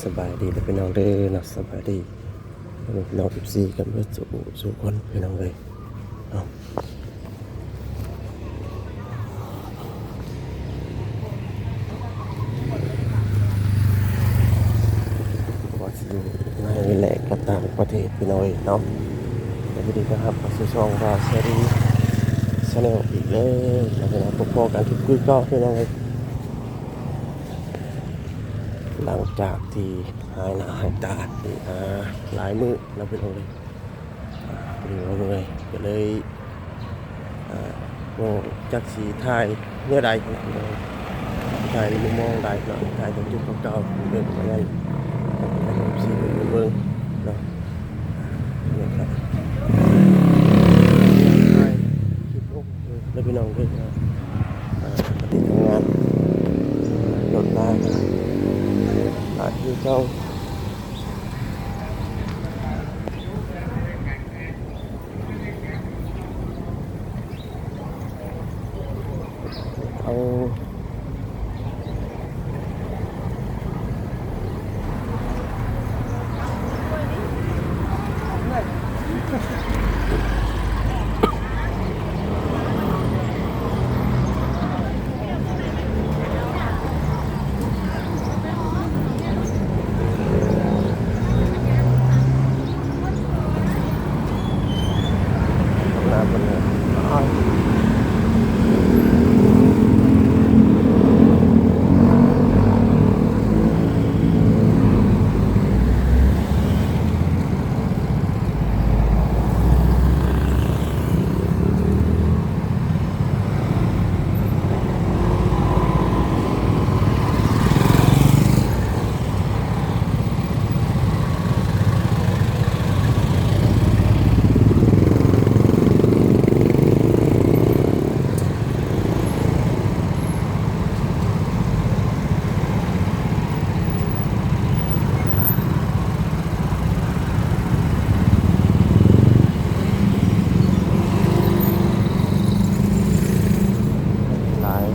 ສະບາຍດີເດີພີ່ນ້ອງເດີເນາະ ສະບາຍດີພີ່ນ້ອງເອັຟຊີກັນເບິດສູ່ຜູ້ສູ່ຄົນພີ່ນ້ອງເອີຍເນາະ. ບໍ່ວ່າຊິຢູ່ໃນແລະກໍຕ່າງປະເທດພີ່ນ້ອງເອີຍເນາະ ກໍຍິນດີຕ້ອນຮັບເຂົ້າສູ່ຊ່ອງ Raw Series Channel ອີກແລ້ວນະພີ່ນ້ອງ. ພົບພໍ້ກັນຄືເກົ່າພີ່ນ້ອງເອີຍ ຫຼັງຈາກທີ່ຫາຍໜ້າຫາຍຕາໄປ ອ່າ ຫຼາຍມື້ແລ້ວພີ່ນ້ອງເອີຍ ອ່າ ພໍດີວ່າເມື່ອຍ ກໍເລີຍ ອ່າ ບໍ່ຈັກຊິຖ່າຍແນວໃດພີ່ນ້ອງເອີຍ ຖ່າຍໃນມຸມມອງໃດເນາະ ຖ່າຍແຕ່ຈຸດເກົ່າໆເດີ ເບິ່ງໃຫ້ເອັຟຊີເພິ່ນເບິ່ງເນາະ. ນີ້ກໍຖ່າຍຄລິບລົງເດີພີ່ນ້ອງເດີ ອ່າ ປະເທດທຳງານ ລົດລາກໍຫຼາຍຄືເກົ່າ. ເອົາ ຫຼາຍ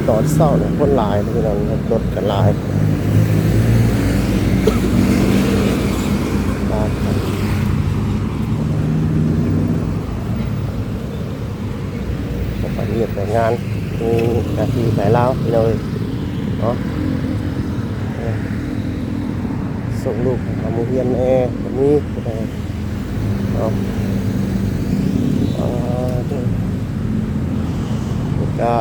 ຕອນເຊົ້ານີ້ຄົນຫຼາຍເນາະພີ່ນ້ອງ ລົດກໍຫຼາຍ ຫຼາຍຄັນ ກໍໄປວຽກໄປງານ ມີໜ້າທີ່ໄປລາວພີ່ນ້ອງເອີຍເນາະ ເອີ ສົ່ງລູກເຂົ້າໂຮງຮຽນແດ່ກໍມີ ເນາະ ອ່າ ເດີ ແລ້ວກະ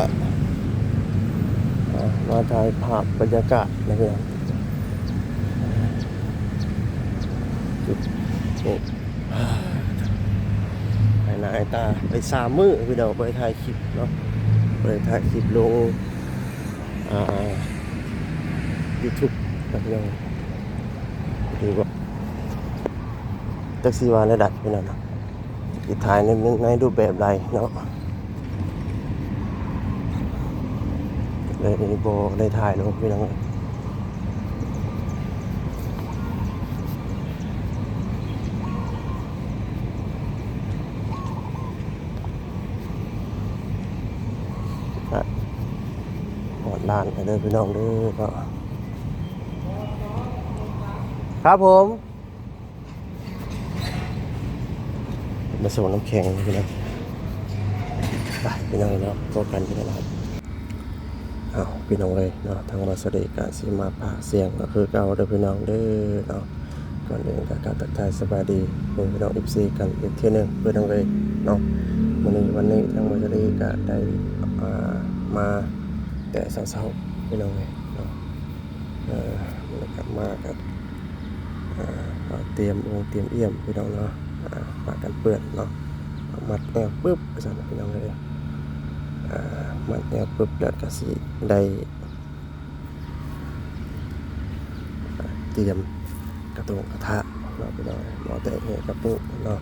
ອ່າ ມາຖ່າຍພາບບັນຍາກາດນະພີ່ນ້ອງ ຈຸດນີ້ ຫາຍໜ້າຫາຍຕາໄປສາມມື້ພີ່ນ້ອງ ບໍ່ໄດ້ຖ່າຍຄລິບເນາະ ບໍ່ໄດ້ຖ່າຍຄລິບລົງ ອ່າ ຢູທູບນະພີ່ນ້ອງ ຫຼືວ່າ ຈັກຊິວ່າແນວໃດພີ່ນ້ອງເນາະ ຊິຖ່າຍໃນ ໃນຮູບແບບໃດເນາະ ເລີຍບໍ່ໄດ້ຖ່າຍລົງພີ່ນ້ອງ. ຮອດຮ້ານແລ້ວເດີພີ່ນ້ອງເດີເນາະ ຄັບຜົມ ມາສົ່ງນ້ຳແຂງພີ່ນ້ອງ ໄປພີ່ນ້ອງເນາະ ພົບກັນພີ່ນ້ອງເນາະ. ເອົາ ພີ່ນ້ອງເອີຍເນາະ ທາງບ່າວສະເດກະຊິມາພາກສຽງກໍຄືເກົ່າເດີພີ່ນ້ອງເດີເນາະ. ກ່ອນອື່ນກໍກາບທັກທາຍສະບາຍດີພໍ່ແມ່ພີ່ນ້ອງເອັຟຊີກັນອີກເທື່ອໜຶ່ງພີ່ນ້ອງເອີຍເນາະ. ມື້ນີ້ ວັນນີ້ທາງບ່າວສະເດກະໄດ້ ອ່າ ມາແຕ່ເຊົ້າໆ ພີ່ນ້ອງເອີຍເນາະ. ເອີ ແລ້ວກໍມາກັບ ອ່າ ຕຽມອົງຕຽມອຽມພີ່ນ້ອງເນາະ ອ່າ ປະກັນເປື້ອນເນາະ. ມັດແອວປຶບ ວ່າຊັ້ນພີ່ນ້ອງເອີຍ. ອາ ມັດແອວປຶບແລ້ວກະຊິໄດ້ ອາ ຕຽມກະໂຕງກະທະເນາະພີ່ນ້ອງເອີຍ, ໝໍ້ແຕກແຫກະປຸເນາະ,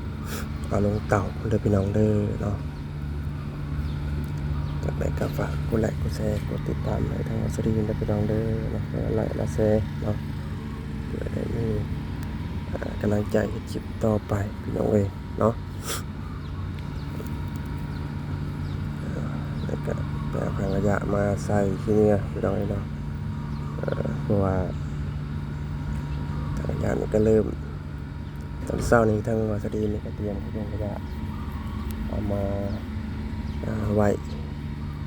ເອົາລົງເຕົາເດີພີ່ນ້ອງເດີເນາະ. ຈັ່ງໃດກໍຝາກກົດໄລກ໌ ກົດແຊ ກົດຕິດຕາມໃຫ້ທາງສະດີນເດີພີ່ນ້ອງເດີເນາະ, ກົດໄລກ໌ ກົດແຊເນາະ ເພື່ອໄດ້ມີ ອາ ກຳລັງໃຈເຮັດຄລິບຕໍ່ໄປພີ່ນ້ອງເອີຍເນາະ. ແລ້ວກະໄປເອົາຖັງຂະຫຍະມາໃສ່ຂີ້ເຫຍື້ອພີ່ນ້ອງເອີຍເນາະ, ເພາະວ່າຖັງຂະຫຍະນີ້ກໍເລີ່ມ ຕອນເຊົ້ານີ້ທາງບ່າວສະດີນນີ້ກໍຕຽມຂະໂຕງຂະຫຍະເອົາມາ ອາ ໄວ້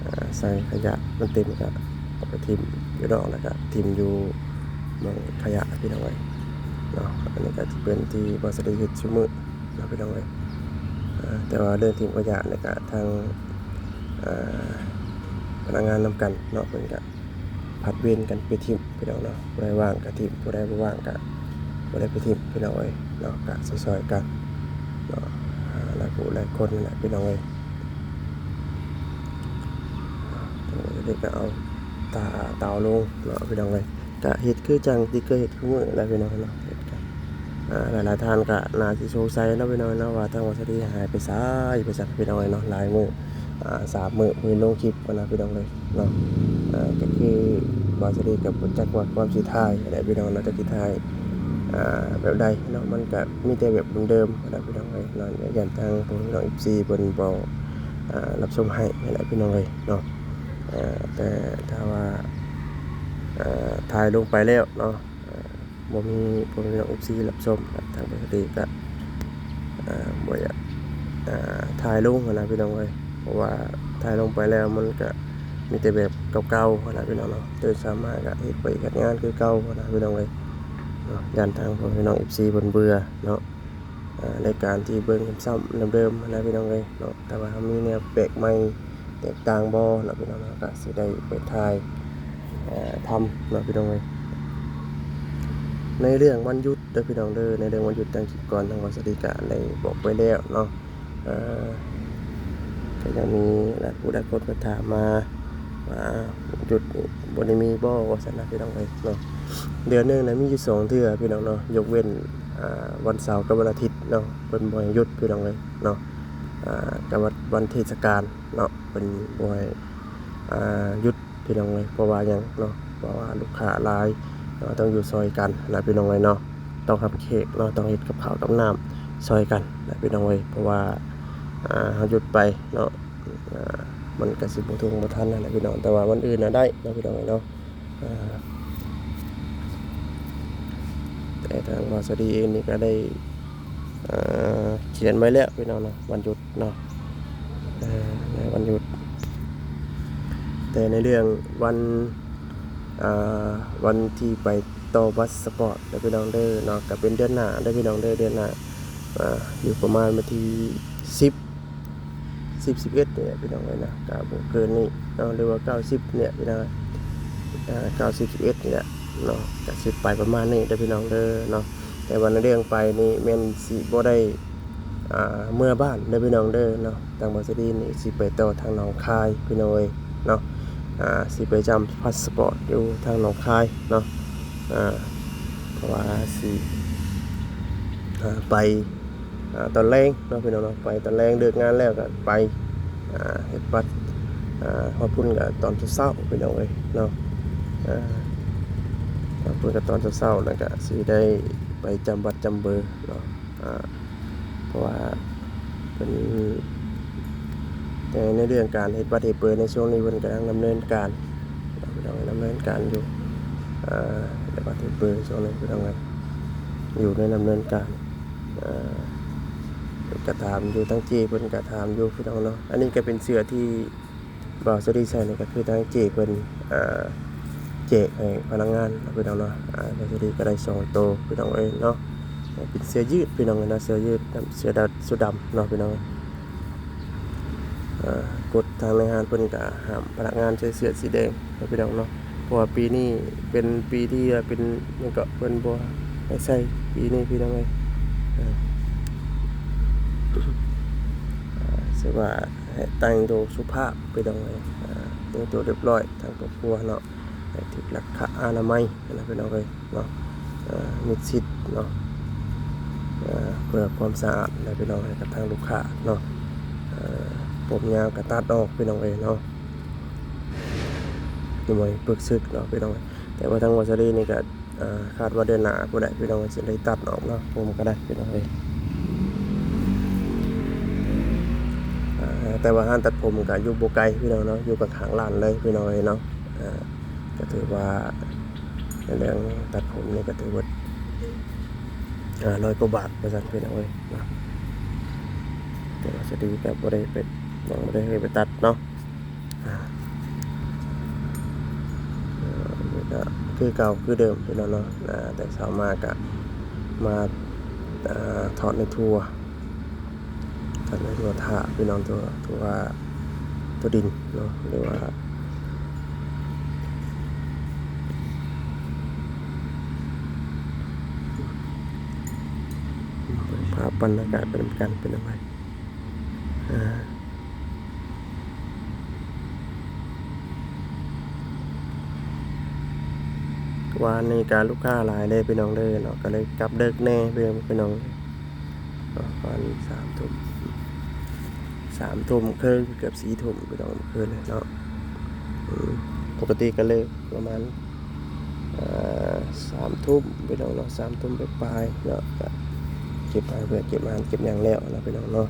ອາ ໃສ່ຂະຫຍະ, ມັນເຕັມກໍເອົາໄປຖິ້ມຢູ່ນອກ ແລ້ວກໍຖິ້ມຢູ່ໝ່ອງຂະຫຍະພີ່ນ້ອງເອີຍເນາະ. ອັນນີ້ກໍຈະເປັນທີ່ບ່າວສະດີເຮັດຊຸມື້ເນາະພີ່ນ້ອງເອີຍ, ອາ ແຕ່ວ່າເລື່ອງຖິ້ມຂະຫຍະນີ້ກໍທາງ ອາ ພະນັກງານນຳກັນເນາະ ເພິ່ນກໍຜັດເວນກັນໄປຖິ້ມພີ່ນ້ອງເນາະ, ຜູ້ໃດວ່າງກໍຖິ້ມ ຜູ້ໃດບໍ່ວ່າງກໍບໍ່ໄດ້ໄປຖິ້ມພີ່ນ້ອງເອີຍເນາະ, ກໍຊ່ອຍໆກັນເນາະ ຫຼາຍຜູ້ຫຼາຍຄົນນັ້ນແຫຼະພີ່ນ້ອງເອີຍ. ເຮົາກໍເອົາຕາເຕົາລົງເນາະພີ່ນ້ອງເອີຍ, ກະເຮັດຄືຈັ່ງທີ່ເຄີຍເຮັດທຸກມື້ແຫຼະພີ່ນ້ອງເນາະ. ເຮັດກະ ອາ ຫຼາຍໆທ່ານກະໜ້າຊິສົງໄສເນາະພີ່ນ້ອງເນາະ ວ່າທາງບ່າວສະດີຫາຍໄປໃສ ໄປໃສພີ່ນ້ອງເອີຍເນາະ, ຫຼາຍມື້ ອາ ສາມມື້ບໍ່ເຫັນລົງຄລິບຫັ້ນນະພີ່ນ້ອງເອີຍເນາະ. ອາ ກໍຄືບ່າວສະດີກໍບໍ່ຈັກວ່າຄວາມຊິຖ່າຍຫັ້ນແຫຼະພີ່ນ້ອງເນາະ, ຈັກຊິຖ່າຍ ອາ ແບບໃດເນາະ, ມັນກໍມີແຕ່ແບບເດີມໆຫັ້ນນະພີ່ນ້ອງເອີຍເນາະ, ຢ້ານທາງພວກພີ່ນ້ອງເອັຟຊີເພິ່ນບໍ່ ອາ ຮັບຊົມໃຫ້ຫັ້ນແຫຼະພີ່ນ້ອງເອີຍເນາະ. ອາ ແຕ່ຖ້າວ່າ ອາ ຖ່າຍລົງໄປແລ້ວເນາະ ອາ ບໍ່ມີພວກພີ່ນ້ອງເອັຟຊີຮັບຊົມ ທາງບ່າວສະດີກໍ ອາ ບໍ່ຢາກ ອາ ຖ່າຍລົງຫັ້ນນະພີ່ນ້ອງເອີຍ, ເພາະວ່າຖ່າຍລົງໄປແລ້ວມັນກໍມີແຕ່ແບບເກົ່າໆຫັ້ນນະພີ່ນ້ອງເນາະ, ຕື່ນເຊົ້າມາກໍເຮັດວຽກເຮັດງານຄືເກົ່າຫັ້ນນະພີ່ນ້ອງເອີຍເນາະ. ຢ້ານທາງພວກພີ່ນ້ອງເອັຟຊີເພິ່ນເບື່ອເນາະ ອາ ໃນການທີ່ເບິ່ງຊ້ຳໆເດີມໆຫັ້ນນະພີ່ນ້ອງເອີຍເນາະ. ຖ້າວ່າເຮົາມີແນວແປກໃໝ່ແຕກຕ່າງບໍ່ເນາະພີ່ນ້ອງເນາະ ກໍຊິໄດ້ໄປຖ່າຍ ເອີ ທຳເນາະພີ່ນ້ອງເອີຍ. ໃນເລື່ອງວັນຢຸດເດີພີ່ນ້ອງເດີ, ໃນເລື່ອງວັນຢຸດທາງຄລິບກ່ອນ ທາງບ່າວສະດີກະໄດ້ບອກໄປແລ້ວເນາະ. ເອີ ກໍຍັງມີຫຼາຍຜູ້ຫຼາຍຄົນເພິ່ນຖາມມາວ່າ ຢຸດນີ້ບໍ່ໄດ້ມີບໍ່ ວ່າຊັ້ນນະພີ່ນ້ອງເອີຍເນາະ. ເດືອນໜຶ່ງນະມີຢູ່ສອງເທື່ອພີ່ນ້ອງເນາະ, ຍົກເວັ້ນ ອາ ວັນເສົາກັບວັນອາທິດເນາະ ເພິ່ນບໍ່ໃຫ້ຢຸດພີ່ນ້ອງເອີຍເນາະ. ອາ ກັບວັນ ວັນເທດສະການເນາະ ເພິ່ນບໍ່ໃຫ້ ອາ ຢຸດພີ່ນ້ອງເອີຍ. ເພາະວ່າຫຍັງເນາະ? ເພາະວ່າລູກຄ້າຫຼາຍ ເຮົາຕ້ອງຢູ່ຊ່ອຍກັນນະພີ່ນ້ອງເອີຍເນາະ, ຕ້ອງຮັບແຂກເນາະ ຕ້ອງເຮັດກັບເຂົ້າກັບນ້ຳຊ່ອຍກັນນະພີ່ນ້ອງເອີຍ. ເພາະວ່າ ອາ ເຮົາຢຸດໄປເນາະ ອາ ມັນກໍຊິບໍ່ທົ່ງບໍ່ທັນຫັ້ນແຫຼະພີ່ນ້ອງ, ແຕ່ວ່າວັນອື່ນນະໄດ້ເນາະພີ່ນ້ອງເອີຍເນາະ. ອາ ແຕ່ທາງບ່າວສະດີເອງນີ້ກໍໄດ້ ເອີ ຂຽນໄວ້ແລ້ວພີ່ນ້ອງເນາະ ວັນຢຸດເນາະ ເອີ ໃນວັນຢຸດ. ແຕ່ໃນເລື່ອງວັນ ອາ ວັນທີ່ໄປຕໍ່ພາສປອດເດີພີ່ນ້ອງເດີເນາະ ກໍເປັນເດືອນໜ້າເດີພີ່ນ້ອງເດີ, ເດືອນໜ້າ ອາ ຢູ່ປະມານວັນທີສິບ ສິບ ສິບເອັດນີ້ແຫຼະພີ່ນ້ອງເອີຍເນາະ, ກໍບໍ່ເກີນນີ້ເນາະ ຫຼືວ່າເກົ້າສິບນີ້ແຫຼະພີ່ນ້ອງ ເອີ ເກົ້າສິບ ສິບເອັດນີ້ແຫຼະເນາະ. ກໍຊິໄປປະມານນີ້ເດີພີ່ນ້ອງເດີເນາະ. ແຕ່ວ່າໃນເລື່ອງໄປນີ້ແມ່ນຊິບໍ່ໄດ້ ອາ ເມືອບ້ານເດີພີ່ນ້ອງເດີເນາະ, ທາງບ່າວສະດີນີ້ຊິໄປຕໍ່ທາງໜອງຄາຍພີ່ນ້ອງເອີຍເນາະ, ອາ ຊິໄປຈຳພາສປອດຢູ່ທາງໜອງຄາຍເນາະ. ອາ ເພາະວ່າຊິ ອາ ໄປ ອາ ຕອນແລງເນາະພີ່ນ້ອງເນາະ, ໄປຕອນແລງ ເລີກງານແລ້ວກໍໄປ ອາ ເຮັດບັດ ອາ ຮອດພຸ້ນກໍຕອນເຊົ້າໆ ພີ່ນ້ອງເອີຍເນາະ. ອາ ຮອດພຸ້ນກໍຕອນເຊົ້າໆ ແລ້ວກໍຊິໄດ້ໄປຈຳບັດຈຳເບີເນາະ. ອາ ເພາະວ່າເພິ່ນ ແຕ່ໃນເລື່ອງການເຮັດບັດເຮັດເບີໃນຊ່ວງນີ້ ເພິ່ນກຳລັງດຳເນີນການ ເພິ່ນກຳລັງດຳເນີນການຢູ່ ອາ ເຮັດບັດເຮັດເບີຊ່ວງນີ້ ເພິ່ນກຳລັງຢູ່ໃນດຳເນີນການ. ອາ ເພິ່ນກະຖາມຢູ່ ທາງເຈ້ເພິ່ນກະຖາມຢູ່ ພີ່ນ້ອງເນາະ. ອັນນີ້ກະເປັນເສື້ອທີ່ ບ່າວສະດີໃສ່ນີ້ກໍຄືທາງເຈ້ເພິ່ນ ອາ ແຈກໃຫ້ພະນັກງານເນາະ ພີ່ນ້ອງເນາະ. ອາ ບ່າວສະດີກໍໄດ້ສອງໂຕ ພີ່ນ້ອງເອີຍເນາະ, ເປັນເສື້ອຢືດ ພີ່ນ້ອງເອີຍເນາະ, ເສື້ອຢືດ ເສື້ອດຳ ເສື້ອດຳເນາະ ພີ່ນ້ອງ. ອາ ກົດທາງໃນຮ້ານເພິ່ນກໍຫ້າມພະນັກງານໃສ່ເສື້ອສີແດງເນາະ ພີ່ນ້ອງເນາະ. ເພາະວ່າປີນີ້ເປັນປີທີ່ວ່າເປັນຫຍັງເກາະ ເພິ່ນບໍ່ໃຫ້ໃສ່ປີນີ້ ພີ່ນ້ອງເອີຍ. ເອີ ເອີ ຖືວ່າໃຫ້ແຕ່ງໂຕສຸພາບພີ່ນ້ອງເອີຍ ອ່າ ແຕ່ງໂຕຮຽບຮ້ອຍທາງຄອບຄົວເນາະ ໃຫ້ຖືກຫຼັກອະນາໄມນະພີ່ນ້ອງເອີຍເນາະ ເອີ ມິດຊິດເນາະ ເອີ ເພື່ອຄວາມສະອາດນະພີ່ນ້ອງເອີຍ ກັບທາງລູກຄ້າເນາະ ເອີ ຜົມຍາວກໍຕັດອອກພີ່ນ້ອງເອີຍເນາະ ໂດຍປຶກສຶກເນາະພີ່ນ້ອງເອີຍ ແຕ່ວ່າທາງວາສະລີນີ້ກໍ ອ່າ ຄາດວ່າເດືອນໜ້າພຸ້ນແຫຼະພີ່ນ້ອງ ຊິໄດ້ຕັດອອກເນາະ ຜົມກໍໄດ້ພີ່ນ້ອງເອີຍ ອ່າ ແຕ່ວ່າຮ້ານຕັດຜົມກໍຢູ່ບໍ່ໄກພີ່ນ້ອງເນາະ ຢູ່ຂ້າງໆຮ້ານເລີຍພີ່ນ້ອງເອີຍເນາະ ອ່າ ກໍຖືວ່າໃນເລື່ອງຕັດຜົມນີ້ກໍຖືວ່າ ຫ້າຮ້ອຍກວ່າບາດວ່າຊັ້ນພີ່ນ້ອງເອີຍເນາະ ແຕ່ວ່າສະດີກໍບໍ່ໄດ້ໄປ ຍັງບໍ່ໄດ້ເຄີຍໄປຕັດເນາະ. ອ່າ ເອີ ນີ້ກໍຄືເກົ່າຄືເດີມພີ່ນ້ອງເນາະ ອ່າ ແຕ່ເຊົ້າມາກະມາ ອ່າ ຖອດໃນຖົ່ວ ຖອດໃນຖົ່ວຖ້າພີ່ນ້ອງ ຖົ່ວ ຖົ່ວ ຖົ່ວດິນເນາະ ຫຼືວ່າ ເບິ່ງພາບບັນຍາກາດໄປນຳກັນ ເປັນຈັ່ງໃດ ອ່າ ວານນີ້ກະລູກຄ້າຫຼາຍເດ້ພີ່ນ້ອງເດີເນາະ ກະເລີຍກັບເດິກແດ່ພີ່ນ້ອງເນາະ ປະມານສາມທຸ່ມ ສາມທຸ່ມເຄິ່ງ ເກືອບສີ່ທຸ່ມພີ່ນ້ອງ ມື້ຄືນນີ້ເນາະ ອືມ ປົກກະຕິກະເລີກປະມານ ເອີ ສາມທຸ່ມພີ່ນ້ອງເນາະ ສາມທຸ່ມປາຍໆເນາະ ກະເກັບຜ້າເບືອ ເກັບອາຫານ ເກັບຫຍັງແລ້ວນະພີ່ນ້ອງເນາະ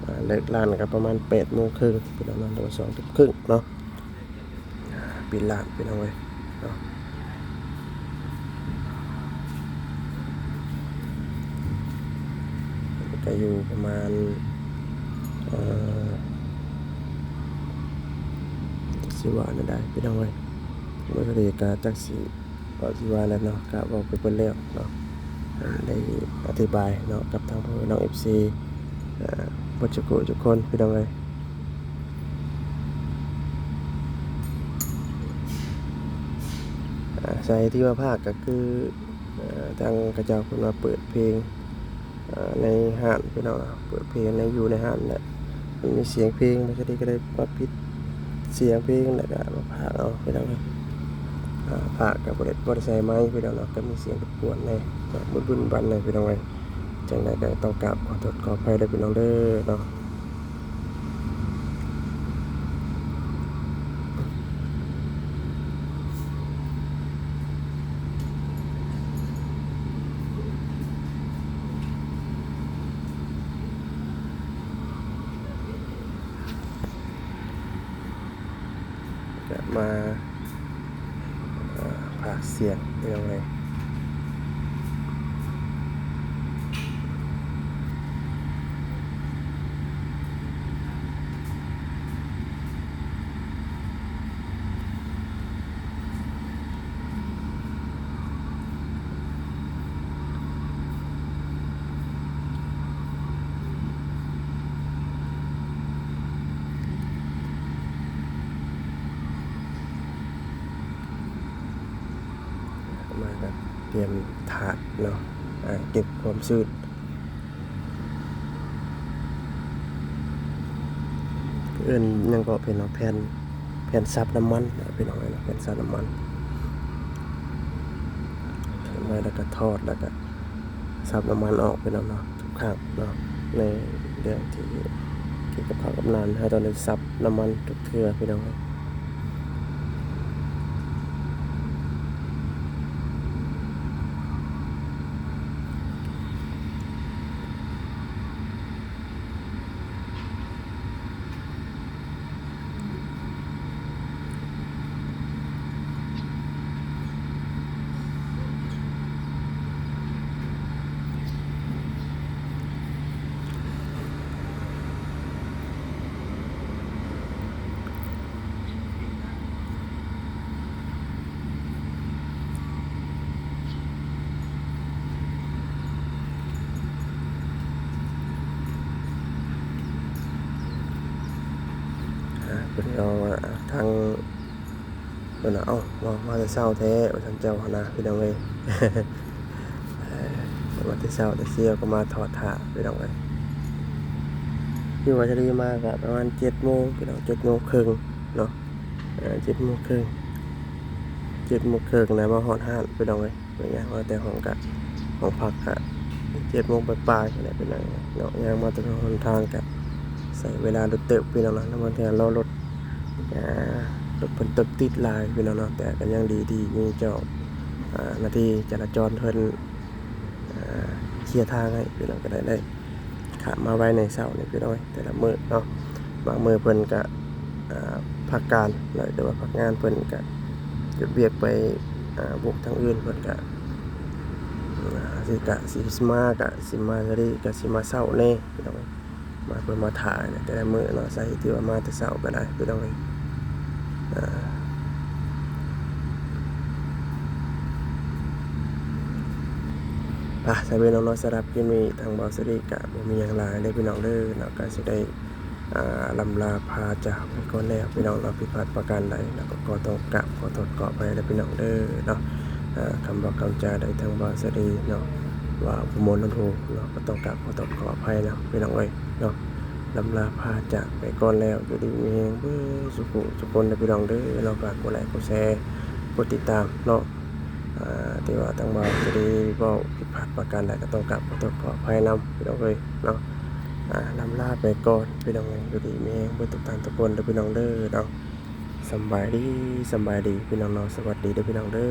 ອ່າ ເລີກຮ້ານກໍປະມານແປດໂມງເຄິ່ງພີ່ນ້ອງເນາະ ຫຼືວ່າສອງທຸ່ມເຄິ່ງເນາະ ປິດຮ້ານພີ່ນ້ອງເອີຍເນາະ ກໍຢູ່ປະມານ ເອີ ຊິວ່າແນວໃດພີ່ນ້ອງເອີຍ ບໍ່ໄດ້ກະຈັກຊິ ກໍຊິວ່າແລ້ວເນາະ ກະເວົ້າໄປເບິດແລ້ວເນາະ ອ່າ ໄດ້ອະທິບາຍເນາະ ກັບທາງພໍ່ແມ່ນ້ອງເອັຟຊີ ອ່າ ເບິດທຸກຜູ້ທຸກຄົນພີ່ນ້ອງເອີຍ ອ່າ ສາເຫດທີ່ມາພາກກໍຄື ເອີ ທາງເຂົາເຈົ້າເພິ່ນມາເປີດເພງ ອ່າ ໃນຮ້ານພີ່ນ້ອງ ເປີດເພງໃນ ຢູ່ໃນຮ້ານແຫຼະ ມັນມີສຽງເພງ ມັນກໍໄດ້ ກໍໄດ້ມາປິດສຽງເພງ ແລ້ວກໍມາພາກເອົາພີ່ນ້ອງເອີຍ ອ່າ ພາກກໍບໍ່ໄດ້ ບໍ່ໄດ້ໃສ່ໄມພີ່ນ້ອງເນາະ ກໍມີສຽງລົບກວນແດ່ ບຶ້ນໆບັ້ນແດ່ພີ່ນ້ອງເອີຍ ຈັ່ງໃດກໍຕ້ອງກາບຂໍໂທດຂໍອະໄພເດີພີ່ນ້ອງເດີເນາະ. ກະມາ ເອີ ພາກສຽງເລື່ອງໃດ ມາກໍຕຽມຖາດເນາະ ອ່າງເກັບຄວາມຊື້ນ ເອີ້ນຫຍັງເກາະ ເພິ່ນເນາະ ແຜ່ນ ແຜ່ນຊັບນ້ຳມັນ ພີ່ນ້ອງເອີຍເນາະ ແຜ່ນຊັບນ້ຳມັນ ເອົາໄວ້ແລ້ວກໍຖອດ ແລ້ວກໍຊັບນ້ຳມັນອອກ ພີ່ນ້ອງເນາະ ທຸກຄັ້ງເນາະ ໃນເລື່ອງທີ່ກ່ຽວກັບເຂົ້າກັບນ້ຳ ເຮົາຕ້ອງໄດ້ຊັບນ້ຳມັນທຸກເທື່ອ ພີ່ນ້ອງເອີຍ. ອ່າ ເພິ່ນກໍວ່າ ອ່າ ທາງ ເພິ່ນວ່າ ເອົ້າ ມາ ມາແຕ່ເຊົ້າແທ້ ວ່າຊັ້ນ ເຈົ້າຫັ້ນນະ ພີ່ນ້ອງເອີຍ ເອີ ມາແຕ່ເຊົ້າແຕ່ຊຽວກໍມາຖອດຖ້າ ພີ່ນ້ອງເອີຍ. ຄືວ່າສາລີມາກະປະມານເຈັດໂມງພີ່ນ້ອງ ເຈັດໂມງເຄິ່ງເນາະ ເອີ ເຈັດໂມງເຄິ່ງ ເຈັດໂມງເຄິ່ງນະ ມາຮອດຮ້ານພີ່ນ້ອງເອີຍ. ໄປຍ່າງມາແຕ່ຫ້ອງກະ ຫ້ອງພັກກະເຈັດໂມງປາຍໆ ຫັ້ນແຫຼະພີ່ນ້ອງເນາະ. ຍ່າງມາແຕ່ຫົນທາງກະໃຊ້ເວລາດົນເຕີບພີ່ນ້ອງເນາະ ນຳບາງເທື່ອລໍລົດ ອ່າ ລົດເພິ່ນລົດຕິດຫຼາຍພີ່ນ້ອງເນາະ. ແຕ່ກະຍັງດີທີ່ມີເຈົ້າ ອ່າ ໜ້າທີ່ຈະລາຈອນເພິ່ນ ອ່າ ເຄຍທາງໃຫ້ພີ່ນ້ອງ ກະໄດ້ ໄດ້ ຂາມມາໄວໃນເຊົ້ານີ້ພີ່ນ້ອງ ແຕ່ລະມື້ເນາະ. ບາງມື້ເພິ່ນກະ ອ່າ ພັກການເນາະ ຫຼືວ່າພັກງານ ເພິ່ນກະຢຸດວຽກໄປ ອ່າ ບຸກທາງອື່ນ ເພິ່ນກະ ອ່າ ຊິກະ ຊິມາ ກະຊິມາ ສາລີກະຊິມາເຊົ້າແດ່ພີ່ນ້ອງ ມາເພິ່ນມາຖ້າແຕ່ລະມື້ເນາະ. ສາເຫດທີ່ວ່າມາແຕ່ເຊົ້າກະໄດ້ພີ່ນ້ອງເອີຍ ອ່າ ໄປ ສະເວນເນາະ. ສຳລັບຄລິບນີ້ທາງບ່າວສາລີກະບໍ່ມີຫຍັງຫຼາຍເດີພີ່ນ້ອງເດີເນາະ ກະຊິໄດ້ ອ່າ ລ່ຳລາພາຈາກໄປກ່ອນແລ້ວພີ່ນ້ອງເນາະ. ຜິດພາດປະການໃດລະກະຂໍຕ້ອງກາບຂໍໂທດຂໍອະໄພເດີພີ່ນ້ອງເດີເນາະ. ອ່າ ຄຳເວົ້າຄຳຈາໃດທາງບ່າວສາລີເນາະ ວ່າບໍ່ມ່ວນຫົນຫູເນາະ ກະຕ້ອງກາບຂໍໂທດຂໍອະໄພນຳພີ່ນ້ອງເອີຍເນາະ. ລ່ຳລາພາຈາກໄປກ່ອນແລ້ວ ຢູ່ດີມີແຮງເບິດສູ່ຜູ້ສູ່ຄົນເດີພີ່ນ້ອງເດີເນາະ. ຝາກກົດໄລກົດແຊ ກົດຕິດຕາມເນາະ. ອ່າ ທີ່ວ່າທາງບ່າວສາລີເວົ້າຜິດພາດປະການໃດກະຕ້ອງກາບຂໍໂທດຂໍອະໄພນຳພີ່ນ້ອງເອີຍເນາະ. ອ່າ ລ່ຳລາໄປກ່ອນພີ່ນ້ອງເອີຍ ຢູ່ດີມີແຮງເບິດທຸກທ່ານທຸກຄົນເດີພີ່ນ້ອງເດີເນາະ. ສຳບາຍດີ ສຳບາຍດີພີ່ນ້ອງເນາະ ສະຫວັດດີເດີພີ່ນ້ອງເດີ.